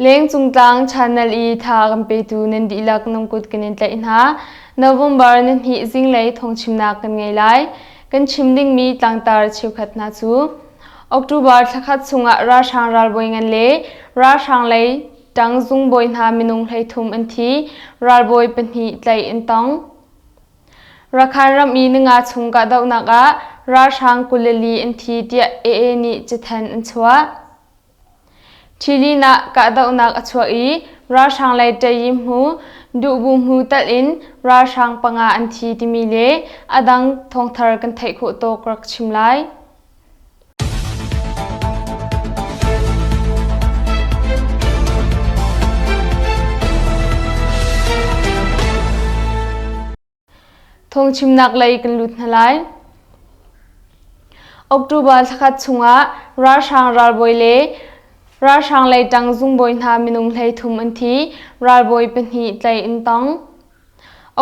Lengcung tlang channel i tha kan petu nan dihlak nan kut kan in tlaih hna. November ni hnih zinglei thawngchimnak kan ngei lai. Kan chim dingmi tlangtar cheukhat hna cu October thlakhat chungah ralhrang ralbawi ngan le ralhrang lei ṭang zungbawi hna minung 13 an thi, ralbawi pahnih tlaih an tong. Rakhine ram i ninga chung kahdohnak ah ralhrang 24 an thi tiah AA nih cathanh an chuah. Ṭhilin ah kahdohnak a chuah i ralhrang lei ṭayimhmu duhbuhmu telh in ralhrang panga an thi timi le a dang thawngthar kan theih khawh tawk rak chim lai. Phungchimnak lei kan lut hna lai. October thlakhat chungah ralhrang ralbawi le ralhrang lei ṭang zungbawi hna minung 33 an thi, ralbawi pahnih tlaih an tong.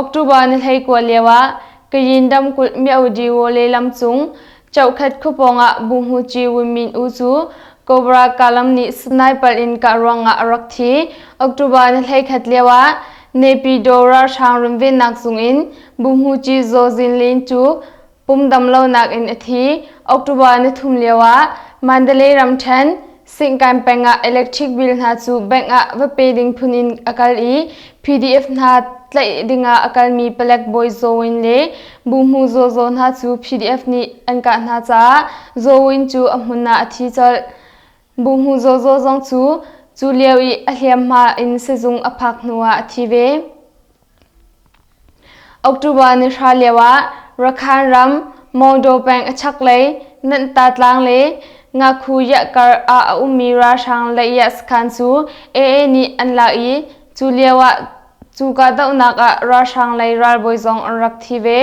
October ni 19 lioah Kayin ramkulh Myaudi Wole lam cung Chohkhat khua pawngah Buhmuci Win Min U cu Cobra Kalam nih sniper in kah ruangah a rak thi. October ni 11 lioah Naypyidaw ralhrang runvennak zung in Buhmuci Zaw Zin Lin cu pum damlonak in a thi. October ni thum lioah Mandalay ramṭhen Singkan peng ah electric bill hna cu bank ah va pe ding phun in a kal i PDF hna tlaih dingah a kalmi palek bawi Zaw Win le Buhmu Zaw Zaw hna cu PDF nih an kah hna caah Zaw Win cu a hmun ah a thi colh. Buhmu Zaw Zaw zong cu cu lio i a hliamhma in sizung a phak hnuah a thi ve. October ni hra lioah Rakhine ram Maungdaw peng a chaklei Nanhta tlang le Ngakhu Yahkar ah a ummi ralhrang Laiyah sakhan cu AA nih an lak i cu lioah cu kahdohnak ah ralhrang lei ralbawi zong an rak thi ve.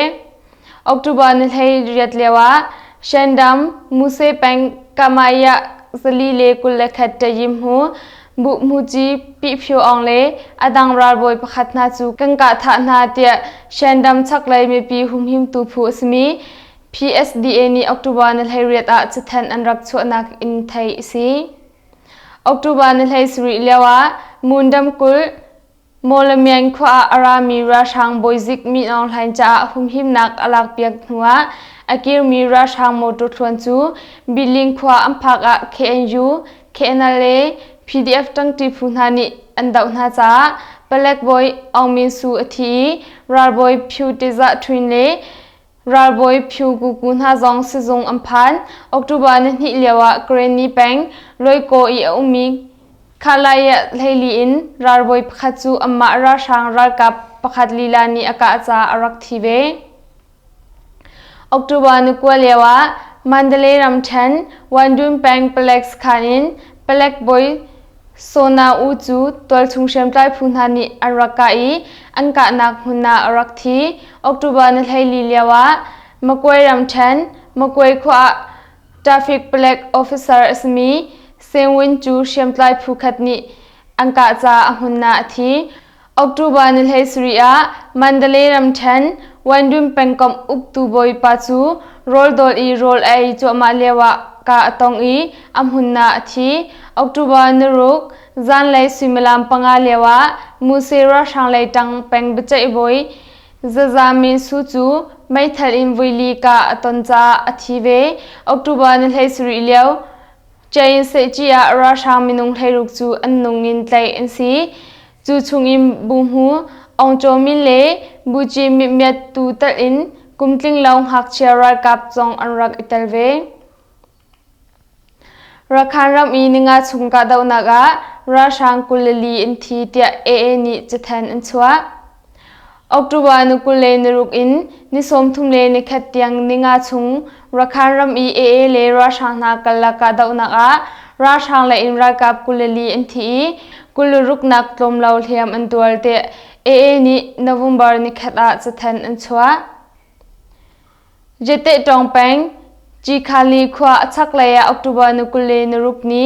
October ni 18 lioah Shandam Muse peng Kamayah 421 Tayimhu Buhmuci Pihphyo Aung le a dang ralbawi pakhat hna cu kan kah thah hna tiah Shandam chaklei mipi humhimtu phu a simi PSDA nih October ni 18 ah cathanh an rak chuahnak in theih a si. October ni 17 lioah Mundam kulh Mawlamyine khua ah a rami ralhrang bawizik Min Aung Hlaing caah humhimnak a lakpiak hnuah a kirmi ralhrang motor thluan cu Billing khua an phak ah KNU, KNLA, PDF ṭangṭi phu hna nih an doh hna caah palek bawi Aung Min Su a thi i ralbawi Phyu Tezah Ṭhwin le Ralbawi Phyu Kuku hna zong sizung an phan. October ni hnih lioah Karenni peng Loikaw i a ummi Khalayah 14 in ralbawi pakhat cu anmah ralhrang ralkap pakhat lila nih a kah caah a rak thi ve. October ni kua lioah Mandalay ramṭhen Wandun peng palek sakhan in palek bawi Sona U cu tualchung hriamtlai phu hna nih an rak kah i an kahnak hmun ah a rak thi. October ni 14 lioah Magway ramṭhen Magway khua ah traffic palek officer a simi Seng Win cu hriamtlai phu khat nih an kah caah a hmun ah a thi. October ni 17 ah Mandalay ramṭhen Wandun pengkomh uktu bawipa cu rawldawl i rawl a ei cuahmah lioah kah a tong i a hmun ah a thi. October ni ruk zanlei suimilam panga lioah Muse ralhrang lei ṭang peng biaceih bawi Zaza Min Su cu meithal in voili kah a ton caah a thi ve. October ni 17 lio Chain sehci ah ralhrang minung 16 cu an nung in tlaih an si. Cu chungin Buhmu Aung Kyaw Min le Buci Myit tu telh in kum tlinglo ngakchia ralkap zong an rak i tel ve. Rakhine ram i ninga chung kahdohnak ah ralhrang 24 an thi tiah AA nih cathanh an chuah. October ni 26 in ni 31 tiang ninga chung Rakhine ram i AA le ralhrang hna karlak kahdohnak ah ralhrang lei in ralkap 24 an thi i 26 nak tlawm lo hliam an tuar tiah AA nih November nikhat ah cathanh an chuah. Jetehtawng peng, Cikhali khua a chaklei ah October ni 26 ni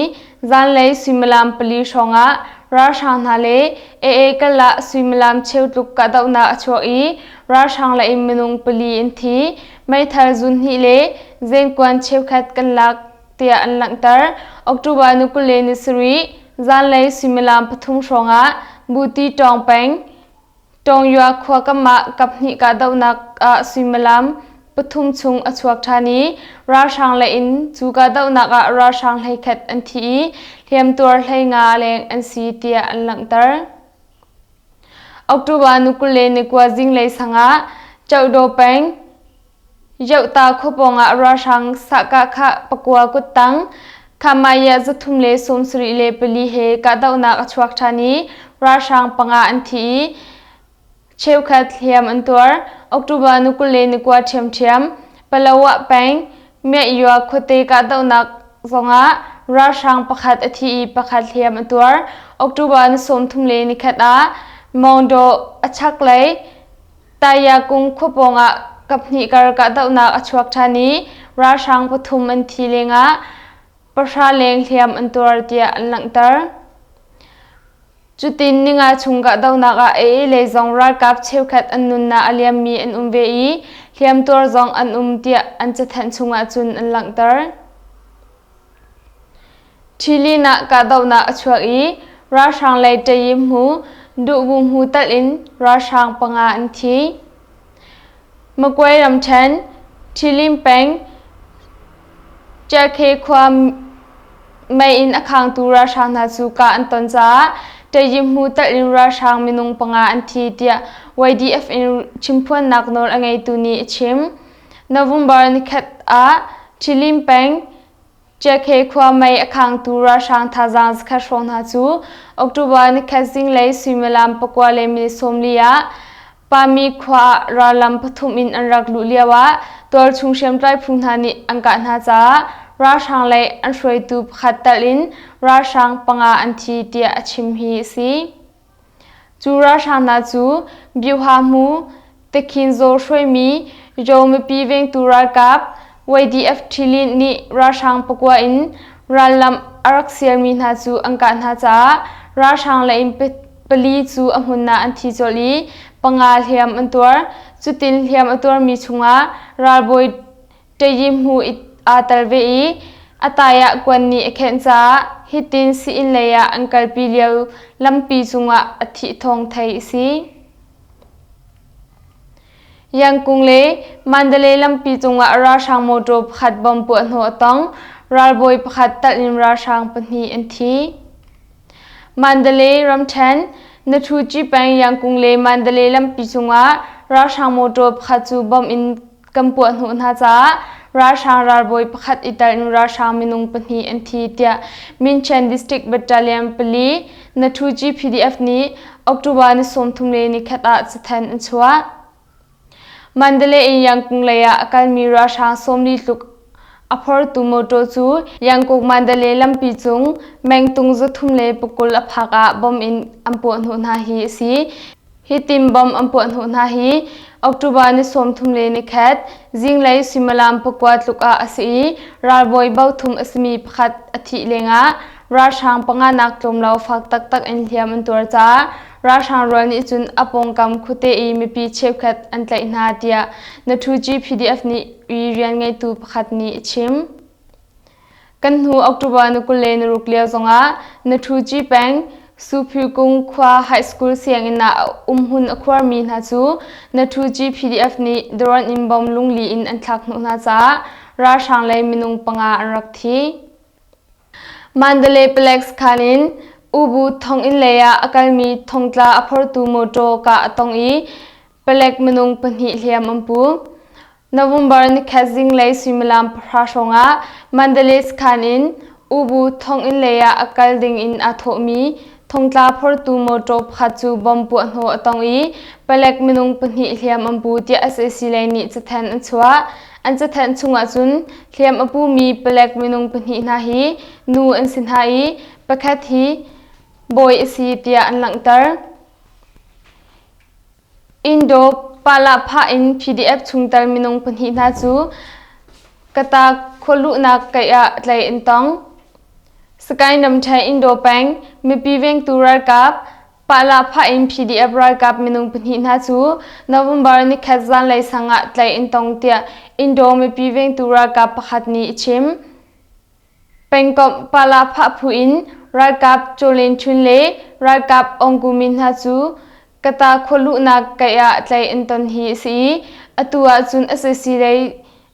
zanlei suimilam pali hrawngah ralhrang hna le AA karlak suimilam cheu tluk kahdohnak a chuak i ralhrang lei in minung pali an thi. Meithal zun hnih le zenkuan cheukhat kan lak tiah an langhter. October ni 27. zanlei suimilam 3 hrawngah Buti Tawng peng Tawngyua khua kam ah kaphnih kahdohnak ah suimilam 3 chung a chuak ṭhan i ralhrang lei in cu kahdohnak ah ralhrang 11 an thi i hliamtuar 15 leng an si tiah an langhter. October ni 29 zinglei sang ah Chohdaw peng Yohta khua pawngah ralhrang sahkah pakua kuttang Khamaya 374 he kahdohnak a chuak ṭhan i ralhrang panga an thi i cheukhat hliam an tuar. October ni 29 ṭhiamṭhiam Palawa peng Myayua khuate kahdohnak zongah ralhrang pakhat a thi i pakhat hliam a tuar. October ni 31 ah Maungdaw a chaklei Tayakung khua pawngah kaphnih kar kahdohnak a chuak ṭhan i ralhrang pathum an thi lengah pahra leng hliam an tuar tiah an langhter. Cutin ninga chung kahdohnak ah AA lei zong ralkap cheukhat an nunnak a liammi an um ve i hliamtuar zong an um tiah an cathanh chungah cun an langhter. Ṭhilin ah kahdohnak a chuak i ralhrang lei ṭayimhmu duhbuhmu telh in ralhrang panga an thi. Magway ramṭhen, Ṭhilin peng, Chiakhe khua mei in a khangtu ralhrang hna cu kah an ton caah ṭayimhmu telh in ralhrang minung panga an thi tiah YDF in chimphuannak nawl a ngeitu nih a chim. November nikhat ah Ṭhilin peng, Chiakhe khua mei a khangtu ralhrang thazaang zakhat hrawng hna cu October nikhat zinglei suimilam 9:40 ah Pami khua ah rallam pathum in an rak luh lio ah tualchung hriamtlai phu hna nih an kah hna caah ralhrang lei an hruaitu pakhat telh in ralhrang panga an thi tiah a chim hi a si. Cu ralhrang hna cu Byuha-hmu Tekhin Zaw hruaimi Yaw mipi vengtu ralkap YDF Ṭhilin nih ralhrang pakua in rallam a rak sialmi hna cu an kah hna caah ralhrang lei in pali cu a hmun ah an thi colh i panga hliam an tuar. Cutin hliam a tuarmi chungah ralbawi Ṭayimhu aa tel ve i a tai ah kuan nih a khenh caah hitin sii-inn lei ah an kalpi lio lampi cungah a thih thawng theih a si. Yangkung le Mandalay lampi cungah ralhrang mawṭaw pakhat bom puahhnawh a tong. Ralbawi pakhat talh in ralhrang pahnih an thi. Mandalay ramṭhen Nathuci peng Yangkung le Mandalay lampi cungah ralhrang mawṭaw pakhat cu bom in kan puahhnawh hna caah ralhrang ralbawi pakhat i tel in ralhrang minung pahnih an thi tiah Minchen District Battalion 4 Nathuci PDF nih October ni 31 ah cathanh an chuah. Mandalay in Yangkung lei ah a kalmi ralhrang 40 tluk a phortu motor cu Yangkung Mandalay lampi cung mengtung 320 a phak ah bom in an puahhnawh hna hi a si. Hitin bom an puahhnawh hna hi October ni 31 zinglei suimilam 9 tluk ah a si i ralbawi bothum a simi pakhat a thih lengah ralhrang panganak tlawm lo fak taktak in hliam an tuar caah ralhrang rual nih cun a pawngkam khuate i mipi cheukhat an tlaih hna tiah Nathuji PDF nih i rian ngeitu pakhat nih a chim. Kan hnu October ni 26 lio zongah Nathuji peng Suphyukung khua High School sianginn ah umhmun a khuarmi hna cu Nathuji PDF nih drone in bom lungli in an thlak hnawh hna caah ralhrang lei minung panga an rak thi. Mandalay Palek sakhan in Ubu thonginn lei ah a kalmi thongtla a phortu mawṭaw kah a tong i palek minung pahnih hliam an pu. November nikhat zinglei suimilam 10 hrawngah Mandalay sakhan in Ubu thonginn lei ah a kal dingin aa thawhmi thongtla phortu mawṭaw pakhat cu bom puahhnawh a tong i palek minung pahnih hliam an pu tiah sac lei nih cathanh an chuah. An cathanh chungah cun hliam a pumi palek minung pahnih hna hi nu an si hna i pakhat hi bawi a si tiah an langhter. Indo Palahphah in PDF chungtel minung pahnih hna cu Kata khualuhnak keih ah tlai an tong. Sakae Namṭhen Indo peng mipi vengtu ralkap Palahphah in PDF ralkap minung pahnih hna cu November nikhat zanlei sang ah tlaih an tong tiah Indo mipi vengtu ralkap pakhat nih a chim. Pengkomh Palahphah phu in ralkap Chawlen Chun le ralkap Aung Ku Min hna cu Kata khua luhnak kaih ah tlaih an ton hi a si i atu ahcun sac lei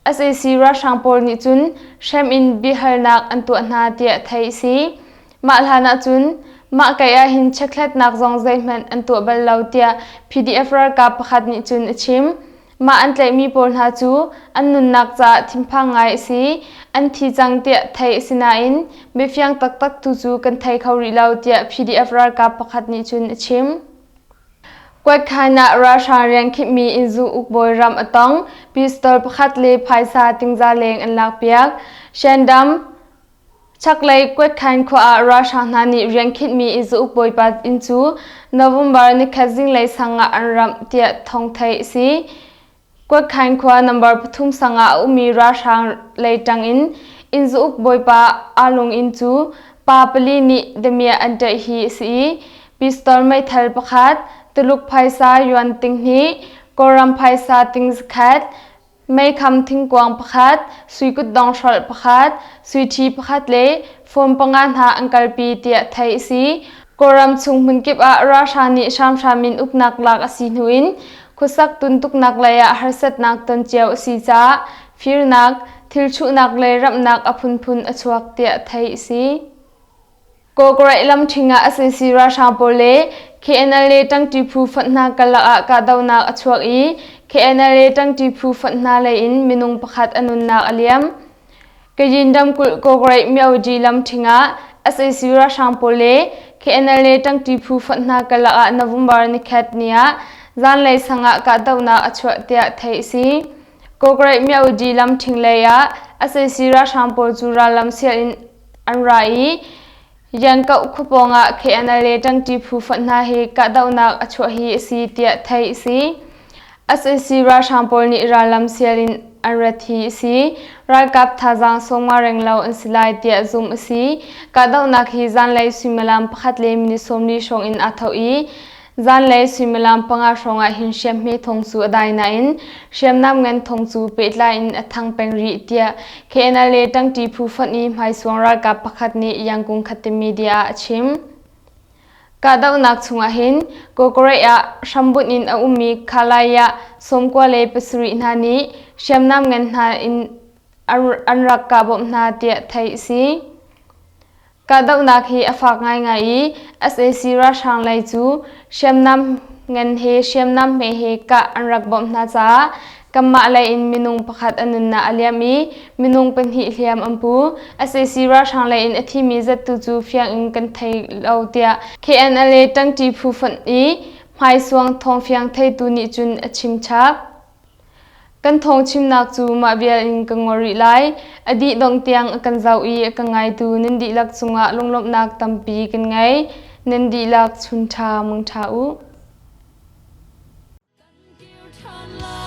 sac ralhrang pawl nih cun hrem in biahalnak an tuah hna tiah theih a si. Mah hlan ahcun mah kaih ah hin chekhlatnak zong zeihmanh an tuah bal lo tiah PDF ralkap pakhat nih cun a chim. Mah an tlaihmi pawl hna cu an nunnak caah thinphang ngai a si. An thi cang tiah theih a si nain biafiang taktak tu cu kan thei kho rih lo tiah PDF ralkap pakhat nih cun a chim. Kuatkhan ah ralhrang rian khimhmi innzu ukbawi ram a tong. Pistol pakhat le phaisa tingza leng an lakpiak. Shandam Chaklei Kuatkhan khua ah ralhrang hna nih rian khinhmi i zauk bawipa inn cu November nikhat zinglei sang ah an ramh tiah thawng theih a si. Kuatkhan khua number pathum sang ah a ummi ralhrang lei ṭang in inn zauk bawipa Aalung inn cu pa pali nih damiah an ṭaih hi a si i pistol meithal pakhat, Tuluk phaisa yuan tinghnih, Kawlram phaisa ting zakhat, Meikham thingkuang pakhat, sui kutdong hrolh pakhat, sui ṭhi pakhat le phone panga hna an kalpi tiah theih a si. Kawlram chung hmunkip ah ralhrang nih hramhram in uknak lak a si hnu in khuasak tuntuknak lei ah harsatnak ton cio a si caah firnak, thilchuhnak le ramhnak a phunphun a chuak tiah theih a si. Kawkaraih lamṭhing ah sac ralhrang pawl le KNLA ṭangṭi phu fonh hna karlak ah kahdohnak a chuak i KNLA ṭangṭi phu fonh hna lei in minung pakhat a nunnak a liam. Kayin ramkulh Kawkaraih Myoji lamṭhing ah sac ralhrang pawl le KNLA ṭangṭi phu fonh hna karlak ah November nikhat ni ah zanlei sang ah kahdohnak a chuah tiah theih a si. Kawkaraih Myoji lamṭhing lei ah sac ralhrang pawl cu rallam sial in an ra i Yankoh khua pawngah KNLA ṭangṭi phu fonh hna hi kahdohnak a chuah hi a si tiah theih a si. Sac ralhrang pawl nih rallam sial in an rat hi a si. Ralkap thazaang sawmnga renglo an si lai tiah zumh a si. Kahdohnak hi zanlei suimilam pakhat le minute 40 hrawng in aa thawk i Zanlei suimilam panga hrawngah hin hriamhme thong cu a dai nain hriamnam ngan thong cu pehtlai in a thang peng rih tiah KNLA ṭangṭi phu fonh i hmaisuang ralkap pakhat nih Yangon Khatte media ah a chim. Kahdohnak chungah hin Kawkaraih ah hrambunh in a ummi Khalaya 97 hna nih hriamnam ngan hna in an rak kah bawmh hna tiah theih a si. Kahdohnak hi a fak ngaingai i sac ralhrang lei cu hriamnam ngan he hriamnam hme he kah an rak bawmh hna caah kanmah lei in minung pakhat a nunnak a liam i minung pahnih hliam an pu. Sac ralhrang lei in a thimi zattu cu fiang in kan thei lo tiah KNLA ṭangṭi phu fonh i hmaisuang thawngfiang theitu nih cun a chim chap. Kan thawngchimnak cu mah vial in ka ngol rih lai. A dih dongh tiang a kan zoh i a ka ngaitu nan dihlak cungah lunglawmhnak tampi kan ngei. Nan dihlak chun ṭha mangṭha u. Kan kir ṭhan lai.